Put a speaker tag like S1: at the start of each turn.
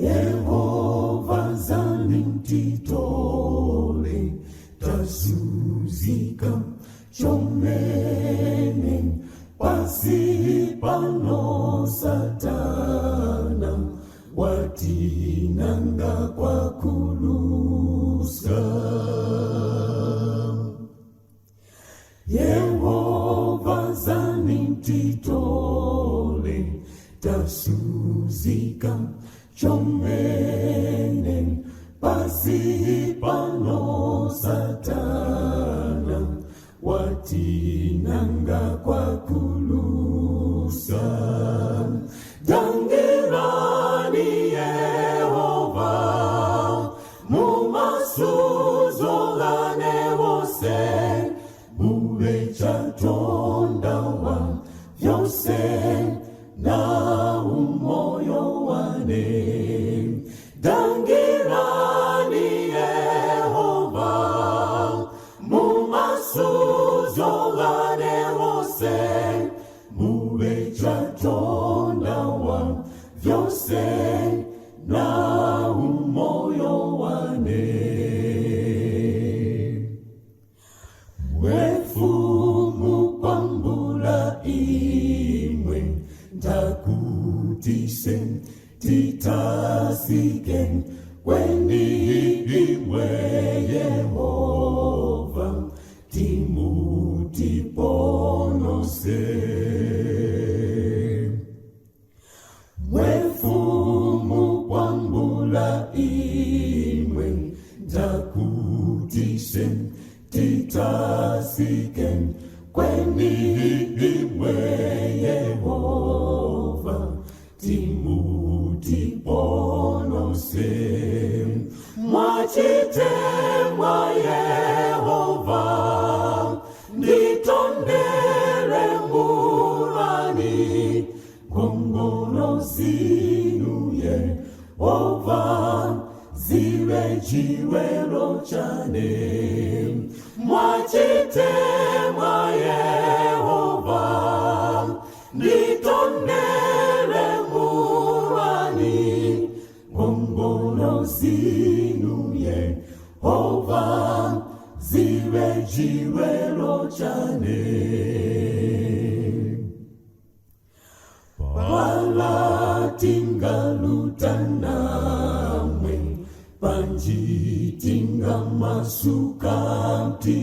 S1: Yehova zanimtitole tazuzika chomene pasi pano Satana watinanga kwa kulusa. Yehova zanimtitole tasuzika chomene pasi pano Satana watinanga kwa kulusa. Dangirani Yehova mumasuzo gane wose mube chatonda wa vyose na umoyo wane. Dangirani Yehova mumasuzo gane wose mube chatonda wa vyose na umoyo wane. Mwefumu kwambula imwe ndakutise titasike kweni imwe Yehova timutiponose. Mwefumu kwambula imwe ndakutise titasike kweni imwe Yehova timutiponose. Mwachitemwa Yehova nditondere murani ngongolo zinu Yehova ziwe chiwero chane. Mwachitemwa Yehova nditondere murani ngongolo zinu Yehova ziwe chiwero chane. Palatingalutanamwe panjitinga masuka mti.